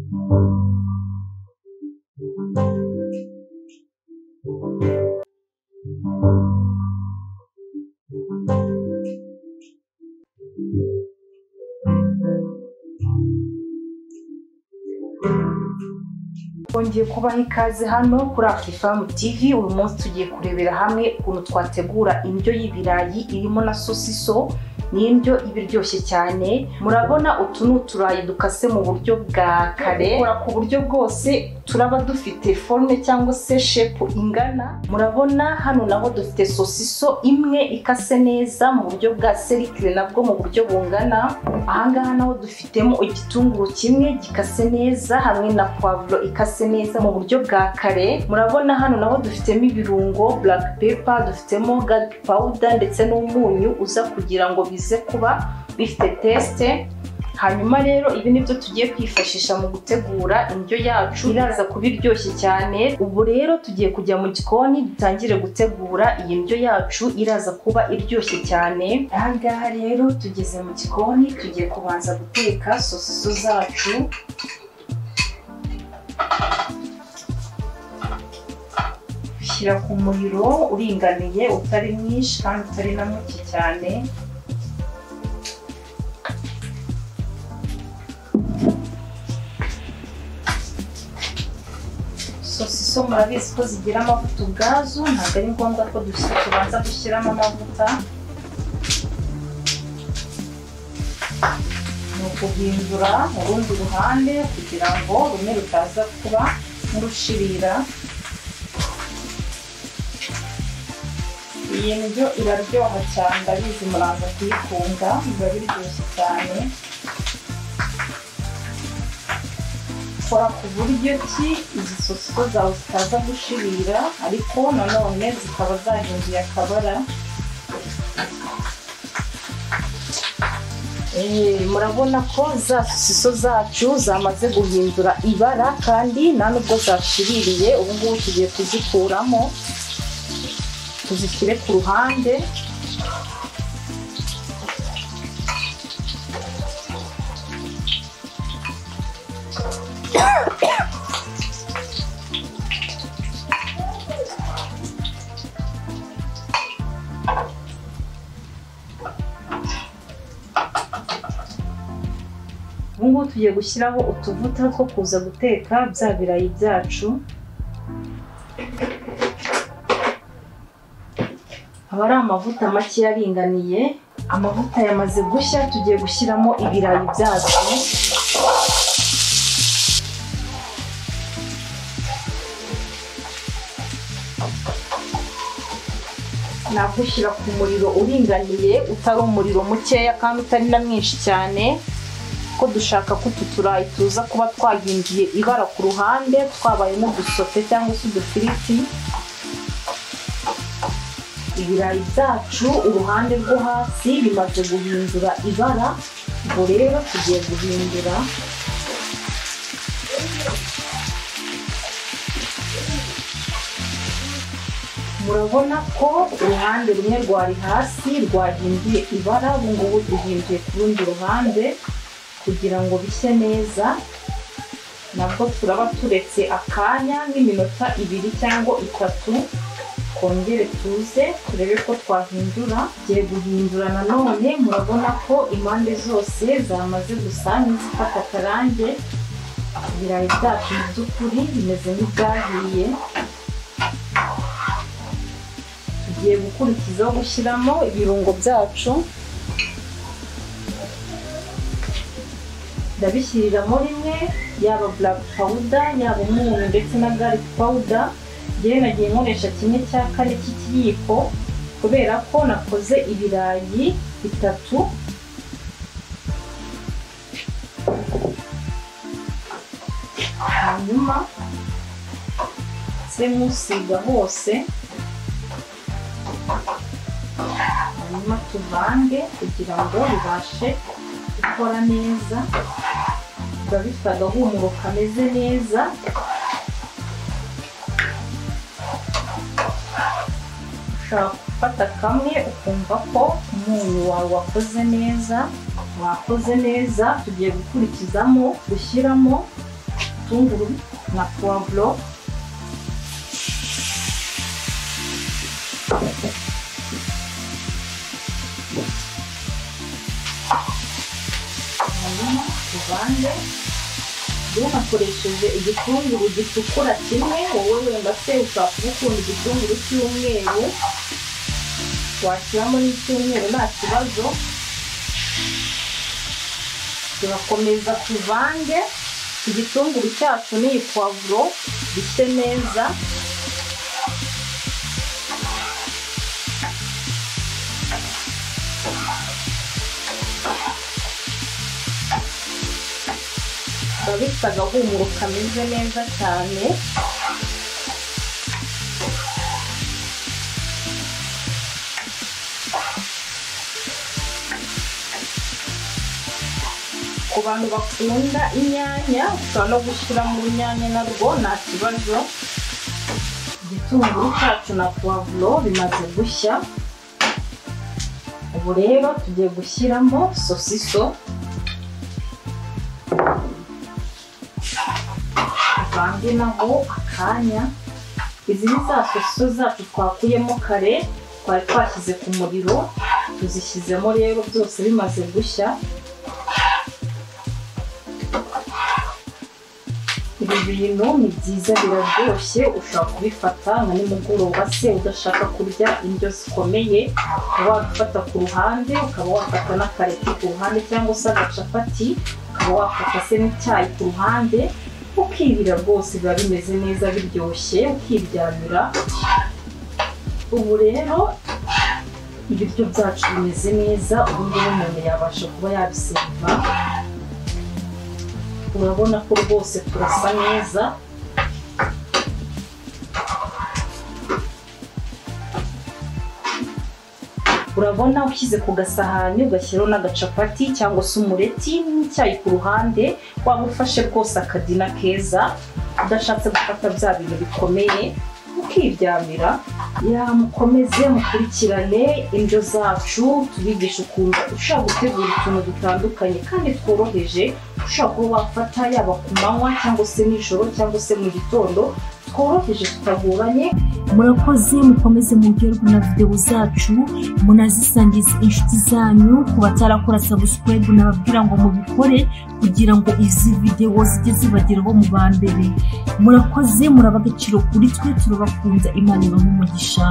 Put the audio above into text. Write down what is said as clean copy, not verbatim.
Twongeye kubaha ikaze hano kuri Afrifam TV. Uyu munsi tugiye kurebera hamwe ukuntu twategura indyo y'ibirayi irimo na sosiso. Ni indyo iba iryoshye cyane. Murabona utu ni uturayi dukase mu buryo bwa kare, ku buryo bwose turaba dufite forme cyangwa se shape ingana. Murabona hano naho dufite sosiso imwe ikase neza mu buryo bwa cercle, nabwo mu buryo bungana. Ahangaha naho dufitemo igitunguru kimwe gikase neza hamwe na poivron ikase neza mu buryo bwa kare. Murabona hano naho dufitemo ibirungo black pepper, dufitemo garlic powder ndetse n'umunyu uza kugira ngo bize kuba bifite teste. Hanyuma rero ibi nibyo tugiye kwifashisha mu gutegura indyo yacu, iraza kuba iryoshye cyane. Ubu rero tugiye kujya mu gikoni dutangire gutegura iyi ndyo yacu, iraza kuba iryoshye cyane. Aha ngaha rero tugeze mu gikoni, tugiye kubanza guteka sosiso zacu. Shyira ku muriro uringaniye, utari mwinshi kandi utari na muke cyane. Sosiso murabizi ko zigira amavuta ubwazo, ntabwo ari ngombwa ko tubanza gushyiramo amavuta. Ni ukuhindura urundi ruhande kugira ngo rumwe rutaza kuba nk'urushirira. Iyi ndyo iraryoha cyane, ndabizi muraza kuyikunda, biba biryoshye cyane. Kora ku buryo ki izi sosiso zawe zitaza gushirira, ariko nanone zikaba zahinduye akabara. Murabona ko za sosiso zacu zamaze guhindura ibara kandi nta nubwo zashiririye. Ubu ngubu tugiye kuzikuramo tuzishyire ku ruhande. Ubu ngubu tugiye gushyiraho utuvuta two kuza guteka bya birayi byacu. Aba ari amavuta make aringaniye. Amavuta yamaze gushya, tugiye gushyiramo ibirayi byacu. Nabwo ushyira ku muriro uringaniye, utari umuriro mukeya kandi utari na mwinshi cyane, ko dushaka ko utu turayi tuza kuba twahinduye ibara ku ruhande, twabayemo udusote cyangwa se udufiriti. Ibirayi byacu uruhande rwo hasi bimaze guhindura ibara, ubwo rero tugiye guhindura. Murabona ko uruhande rumwe rwari hasi rwahinduye ibara, ubu ngubu duhinduye ku rundi ruhande kugira ngo bishye neza. Nabwo turaba turetse akanya nk'iminota 2 cyangwa 3, kongere tuze turebe ko twahindura. Tugiye guhindura nanone. Murabona ko impande zose zamaze gusa n'izifata akarange. Ibirayi byacu mu by'ukuri bimeze nk'ibyahiye. Tugiye gukurikizaho gushyiramo ibirungo byacu. Ndabishyiriramo rimwe, yaba black powder, yaba umunyu ndetse na garlic powder. Njyewe nagiye nkoresha 1/4 cy'ikiyiko kubera ko nakoze ibirayi 3. Hanyuma se musiga hose, hanyuma tuvange kugira ngo bibashe gukora neza. Biba bifite agahumuro kameze neza. Ushobora gufata kamwe ukumva ko umunyu wawe wakoze neza. Tugiye gukurikizamo gushyiramo igitunguru na puwavuro. Hanyuma tuvange. Rero nakoresheje igitunguru gitukura kimwe, wowe wenda se ushobora kuba ukunda igitunguru cy'umweru, washyiramo n'icyumweru nta kibazo. Turakomeza tuvange igitunguru cyacu n'iyi puwavuro bishye neza. Biba bifite agahumuro kameze neza cyane. Ku bantu bakunda inyanya ushobora no gushyiramo urunyanya narwo nta kibazo. Igitunguru cyacu na puwavuro bimaze gushya. Ubu rero tugiye gushyiramo sosiso. Tuvange naho akanya. Izi ni za sosiso zacu twakuyemo kare, twari twashyize ku muriro, tuzishyizemo rero byose bimaze gushya. Ibi bintu ni byiza biraryoshye, ushobora kubifata nka nimugoroba se udashaka kurya indyo zikomeye, wabifata ku ruhande, ukaba wafata n'akareti ku ruhande cyangwa se agacapati, ukaba wafata se n'icyayi ku ruhande, ukirira rwose biba bimeze neza biryoshye, ukiryamira. Ubu rero ibiryo byacu bimeze neza, ubu ngubu umuntu yabasha kuba yabiseriva. Urabona ko rwose turasa neza. Urabona ushyize ku gasahani ugashyiraho n'agacapati cyangwa se umureti n'icyayi ku ruhande, waba ufashe rwose akadina keza, udashatse gufata bya bintu bikomeye, ukiryamira. Mukomeze mukurikirane indyo zacu, tubigisha ukuntu ushobora gutegura utuntu dutandukanye kandi tworoheje, ushobora kuba wafata yaba ku manywa cyangwa se nijoro cyangwa se mu gitondo, tworoheje tutagoranye. Murakoze, mukomeze muryoherwe na videwo zacu, munazisangize inshuti zanyu. Ku batarakora subscribe nababwira ngo mubikore kugira ngo izi videwo zijye zibageraho mu ba mbere. Murakoze, muraba agaciro kuri twe, turabakunda. Imana ibahe umugisha.